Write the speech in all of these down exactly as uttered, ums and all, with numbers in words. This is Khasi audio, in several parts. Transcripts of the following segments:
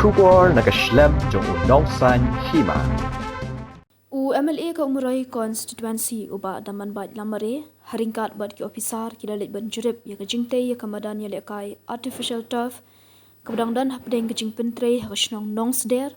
Khubor na ka shlem jong u Nongsaiñ Hima. U M L A ka Umroi Constituency u Bah Damanbait Lamare, ha ryngkat bad ki ophisar ki la leit ban jurip ïa ka jingtei ïa ka madan ïalehkai artificial turf, kaba dang don hapdeng ka jingpyntrei ha ka shnong Nongsder,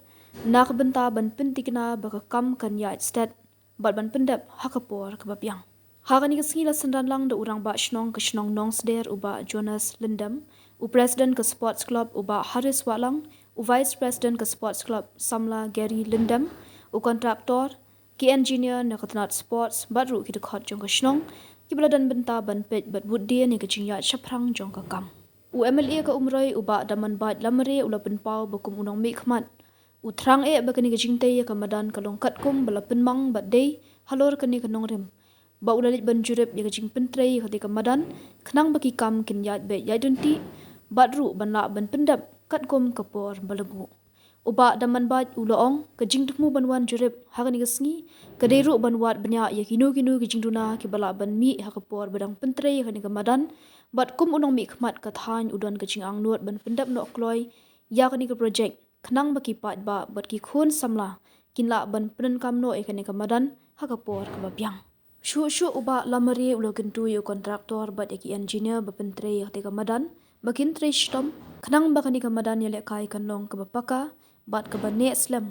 na ka bynta ban pyntikna ba ka kam kan ïaid stet, bad ban pyndep ha ka por kaba biang. Ha kane ka sngi la synran lang da u Rangbah Shnong ka shnong Nongsder u Bah Jonas Lyndem, u President ka Sports Club u Bah Haris Wahlang, u Vice President ka Sports Club Samla Gary Lyndem, u Contractor, ki Engineer na ka tnat Sports, bad ruh ki dkhot jong ka shnong, kiba la don bynta ban peit bad bud dien ïa ka jingïaid shaphrang jong ka kam. U M L A ka Umroi u Bah Damanbait Lamare u la pynpaw ba kum u nongmihkhmat, u thrang eh ba kane ka jingtei ïa ka madan ka long katkum ba la pynmang bad dei halor kane ka nongrim, ba u la leit ban jurip ïa ka jingpyntrei ïa kata ka madan, khnang ba ki kam kin ïaid beit ïaid ryntih, bad ruh ban lah ban pyndep katkum ka por ba la buh. U Bah Damanbait u la ong, ka jingthmu ban wan jurip ha kane ka sngi ka dei ruh ban wad bniah ïa kino kino ki jingduna kiba lah ban mih ha ka por ba dang pyntrei ïa kane ka madan, bad kum u nongmihkhmat ka thaiñ u don ka jingangnud ban pyndep noh kloi ïa kane ka projek, khnang ba ki paidbah bad ki khun samla kin lah ban pyndonkam noh ïa kane ka madan ha ka por kaba biang. Shuh shuh u Bah Lamare u la kyntu ïa u contractor bad ïa ki engineer ba pyntrei ïa kata ka madan ba kin trei shitom, khnang ba kane ka madan ïalehkai kan long kaba paka bad kaba neh slem,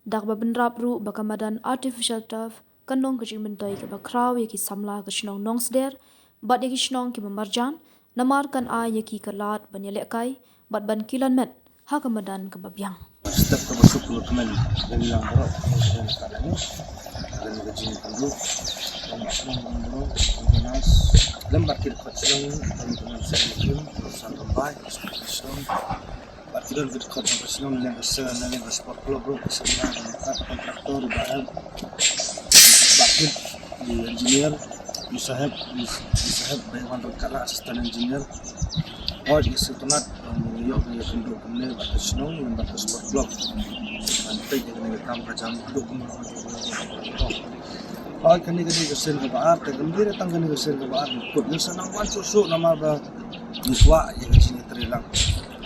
da kaba bynrap ruh ba ka madan artificial turf kan long ka jingmyntoi kaba khraw ïa ki samla ka shnong Nongsder bad ïa ki shnong kiba marjan, namar kan ai ïa ki ka lad ban ïalehkai bad ban kylan met ha ka madan kaba biang. Step kaba suk kaba kmen, da ngi lang baroh, ka shnong ka lani, lem ka jingkynduh, lem ka shnong, lem baroh, organize, lem bad ki dkhot shnong, lem ka shnong, lem ka shnong, bad ki don ki dkhot jong ka shnong, na liang ka shnong, na liang ka sport club ruh, ka shnong, na liang ka contractor, ba em, ba kit, i engineer, i saheb, i, i saheb, ba i wan ruh ka la assistant engineer. Hooid, i sngewtynnat, um, ïoh ka ïakynduh kumne bad ka shnong, bad ka sport club. Ban peit ïa kane ka kam ka jam, kduh kumno. Hooid, kane ka dei ka sien kaba ar, te kam dei tang kane ka sien kaba ar, kut ngi sa nang wan shuh shuh namar ba ngi kwah ïa ka jingïatreilang.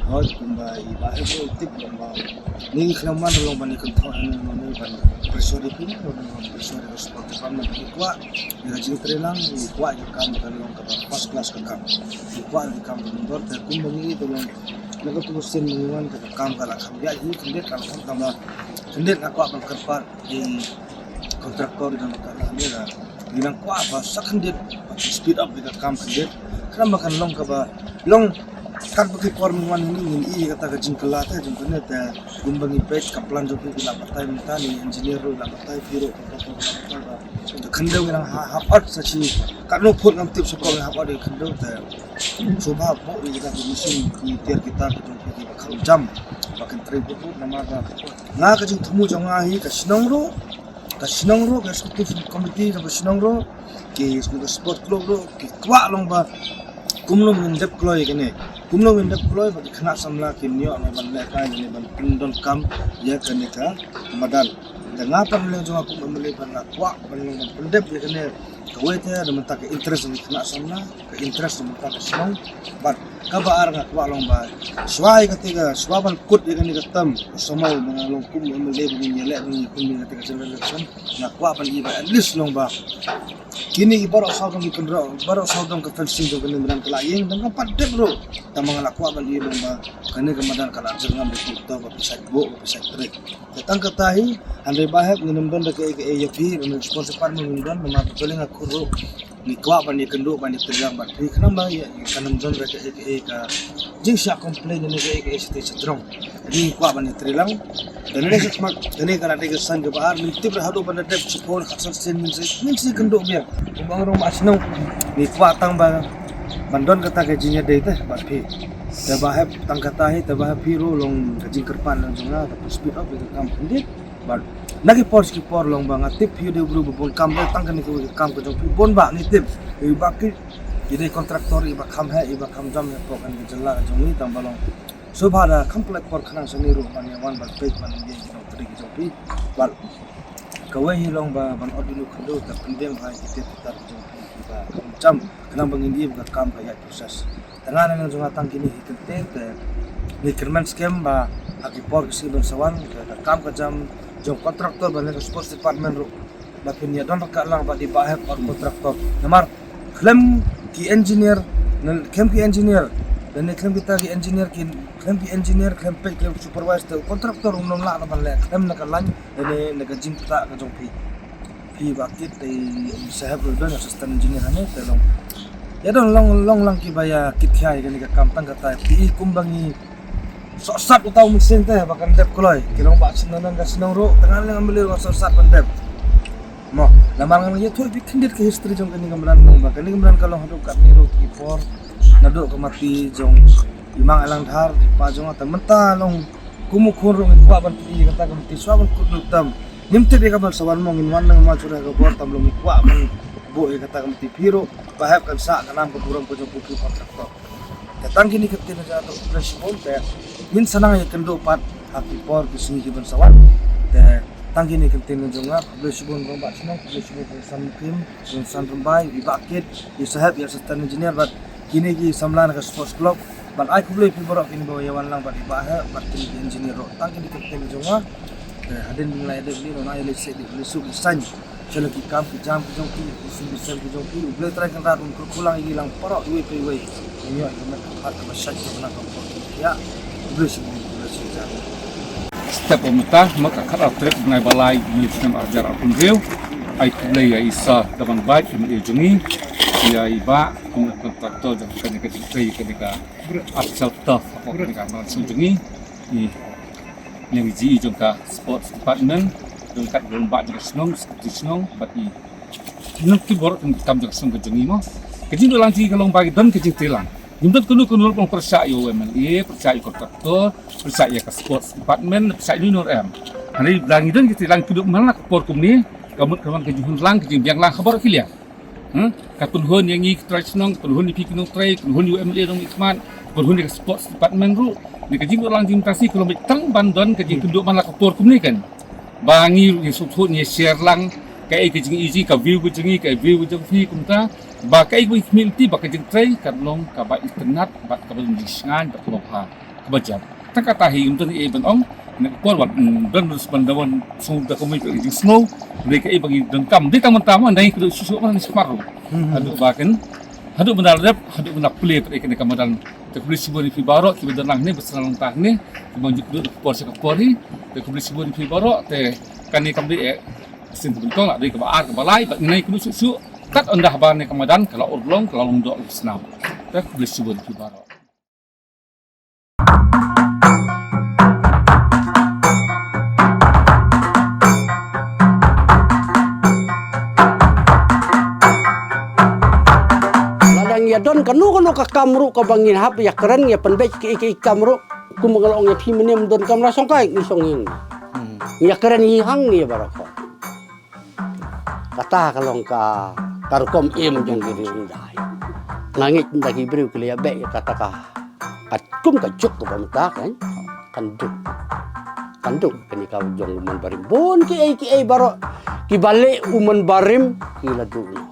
Hooid, kumba i Bah Hep u tip long ba ngi khlem wan long ban ïa kynthoh ïa ngi, ngi ban pressure ïa phi, ngi ban pressure ïa ka sport department, ngi kwah ïa ka jingïatreilang, ngi kwah ïa ka kam ka long kaba first class ka kam. Ngi kwah ïa ka kam ka dondon, te kumba ngi ïohi te long na katu ka sien ngi wan te ka kam ka la kham ïaid hi, khyndiat ka la kham, kham la khyndiat nga kwah ban kyrpad ïa i contractor ïa ka kam hangne la. Ngi nang kwah ba sa khyndiat ba ki speed up ïa ka kam khyndiat. Khnang ba kan long kaba long katba ki por mynwan hangne ngin ïohi ïa kata ka jingkylla te jong kane te kumba ngi peit ka plan jong phi ki la batai mynta, ne engineer ruh la batai, phi ruh ka batai, ka batai ba ka khyndew ngi nang ha, hap ot sa shi katno phut ngam tip, sa ko ngi hap ot ïa ka khyndew te sngewbha buh ïa kita ki machine ki tiar kita ki jong phi kiba kham jam ba kin trei buh buh namar ba nga ka jingthmu jong nga hi ka shnong ruh, ka shnong ruh, ka executive committee jong ka shnong ruh, ki, ki sport club ruh ki kwah long ba kumno ngin dep kloi kane, kumno ngin dep kloi ba ki khynnah samla kin ïoh ne ban lehkai ne ban pyndonkam ïa kane ka madan. Te nga pat na liang jong nga kum M L A pat nga kwah ban long ban pyndep ïa kane, kawei te na bynta ka interest jong ki khynnah samla, ka interest na bynta ka shnong, bad kaba ar nga kwah long ba shuwa ïa kata ka, shuwa ban kut ïa kane ka term, u samoi ba nga long kum M L A ba ngin ïaleh ba ngin ïakhun ïa kata ka general election, nga kwah ban ïa ba at least long ba kine ki baroh saw dong ki kynroh, baroh saw dong ka fencing jong kane madan ka la ïeng, dang kam pat dep ruh. Tangba nga la kwah ban ïa long ba kane ka madan ka la jyrngam da ki uttor ba phi sait buh ba phi sait trei. Te tang kata hi, hynrei Bah Hep ngin ym don da kaei kaei ïa phi, ngin sponsor pat ngin ym don, namar ba to lei nga khur ruh ngi kwah ban ïakynduh ban ïatreilang bad phi khnang ba ïa, ïa kan ym don da kaei kaei ka jingshah complain ne kaei kaei shatei shatei jrong. Ngi kwah ban ïatreilang. Te nane shakhmat, te nane ka la dei ka sien kaba ar, ngim tip re haduh ban da dep shiphew ne khatsan sien ngin sa, ngin sa ïakynduh biang. Kumba nga ong ba shnong, ngi kwah tang ba ban don kata ka jingïadei te bad phi. Te Bah Hep tang kata hi, te Bah Hep phi ruh long ka jingkyrpad lang jong nga, te phi speed up ïa ka kam khyndiat. Bad na ki por sha ki por long ba nga tip phi dei u briew ba bun kam, ba tang kane kawei ka kam ka jong phi bun ba ngi tip. Ïa ba ki, ïa dei contractor, ïa ba kham heh, ïa ba kham jam hapoh kane ka jylla ka jong ngi, tangba long sngewbha da kham pynlait por khnang shane ruh ban ïa wan ban peit ban ïa ki nongtrei ki jong phi. Bad kawei hi long ba ban ot ïa u khyndew, te pynbiang ha ki tiar ki tar ki jong phi, ïa ba kham jam khnang ba ngin ïa ba ka kam ka ïaid process. Te nga na liang jong nga tang kine hi kyntien te Ngi kyrmen skhem ba ha ki por ki sngi ban sa wan, ka kam ka jam jong contractor bad lane ka sports department ruh ba phin ïa don ryngkat lang bad i Bah Hep bad contractor. Namar khlem ki engineer, khlem ki engineer, lane khlem kita ki engineer ki, khlem ki engineer, khlem peit, khlem supervise te u contractor um lah ban leh khlem na ka line lane na ka jingpyntah ka jong phi. Phi Bah Kit te i Saheb ruh don assistant engineer hangne te long. Ïa don long long lang kiba ïa kit khia ïa kane ka kam tang kata phi i kumba ngi sohsat uta u mynsiem te ba kan dep kloi. Ki long ba shnong nan ka shnong ruh tang ngan leng am leng sohsat ban dep. Mo, namar ngan ïathuh ïa phi khyndiat ka history jong kane ka madan long ba kane ka madan ka long haduh katne ruh ki por. Naduh ka mati jong i Mang Alang Dhar, i pa jong nga te mynta long kum u khun ruh ngi kwah ban pynïaid ïa kata ka mati shuwa ban kut lut tam. Ngim tip ïa ka ban sa wan mo ngin wan nang wan shuwa ka bor tam long ngi kwah ban buh ïa kata ka mati phi ruh ba hep kan sah ka nam ka burom ka jong phi contractor. Te tang kine ki ktien jong nga to khublei shibun te ngin sa nang ïakynduh pat ha ki por ki sngi ki ban sa wan. Te tang kine ki ktien jong nga khublei shibun Rangbah Shnong, khublei shibun Rangbah San Mukim, Rangbah San Rymbai, i Bah Kit, i Saheb, i assistant engineer bad kine ki samla na ka sports club. Bad ai khublei phi baroh kine ba ïa wan lang bad i Bah Hep bad kine ki engineer ruh. Tang kine ki ktien jong nga. Te hadien ba ngi la ïadep lei, ngi la ïaleit seh, ïaleit suk, ïaleit saiñ. Sha la ki kam ki jam ki jong ki, ki sum ki sem ki jong ki, U Blei Trai Kynrad un kyrkhu lang ïa ngi lang baroh iwei pa iwei. Ngi ïoh ïa ka met ka phad kaba shait kaba na ka por ki ïa. U Blei shibun, U Blei shibun. Step ba mynta, ma ka khatar tarik bnai ba lai, bnai snem ar hajar arphew hynriew. Ai khublei ïa i Sir Daman Bait, M L A jong ngi, ïa i Bah, kum u contractor jong kane ka jingtrei, kane ka Archal Turf, hapoh kane ka madan shnong jong ngi. I Ngi ji jong ka sports department, jong ka rangbah jong ka shnong, secretary shnong, bad i nong ki bor jong ka kam jong ka shnong ka jong i mo. Ka jingduh lang jong i ka long ba ki don ka jingtrei lang. Ngim don kano kano ruh ban pyrshah ïa u M L A, pyrshah ïa u contractor, pyrshah ïa ka sports department, pyrshah ïa uno uno ruh em. Hynrei ba ngi don ki trei lang ki duh man la ka por kumne, ka mut ka long ka jinghun lang, ka jingbiang lang ha baroh ki liang. Hmm? Ka pynhun ïa ngi ki trai shnong, ka pynhun ïa phi ki nongtrei, ka pynhun ïa u M L A nongmihkhmat, ka pynhun ïa ka sports department ruh. Ngi ka jingduh lang jingmyntasi ka long beit tang ban don ka jingkynduh man la ka por kumne kan. Ba ngi ruh ngi sngewthuh ngi share lang kaei ka jingïohi ka view ka jong ngi ka view ka jong phi kumta. Ba kaei kaba ngi khmih lynti ba ka jingtrei kan long kaba itynnad bad kaba long jingshngaiñ bad kaba bha. Kaba jam. Tang kata hi ym don ei ban ong. Ngi por wat, mm, don ban da wan sngewthuh da kumne ka jingsngew. Dei kaei ba ngi donkam. Dei tang mynta mo dei ka dei shuh shuh ma ngi sngewthuh. Hmm. Haduh ba kan. Haduh ban da rep, haduh ban da plie pat ïa kane ka madan. Te khublei shibun ïa phi baroh kiba don lang hangne, ba sdang lang hangne. Kiba ju kduh da ka por sha ka por hi. Te khublei shibun ïa phi baroh te kane kam dei eh. Sien ka bynta la dei kaba ar kaba lai bad ngi nai kduh shuh shuh. Kat ynda haba ne ka madan ka la urlong ka la long doh ka snam. Te khublei shibun ïa phi baroh. Lada ngi ïa don kano kano ka kam ruh kaba ngin hap ïa kren ïa pynbeit kiei kiei kam ruh kum nga la ong ïa phi mynne ym don kam la shong kai ngi shong ïing. Hmm. Ngi ïa kren ngi hang ngi baroh. Kata ka long ka, ka rukom im jong ki riewhyndai. Nga ngeit ynda ki briew ki la ïa beh ïa kata ka, ka kum ka juk kaba mynta kan, kan duh. Kan duh kane ka jong u man barim. Bun kiei kiei baroh kiba leh u man barim ki la duh noh.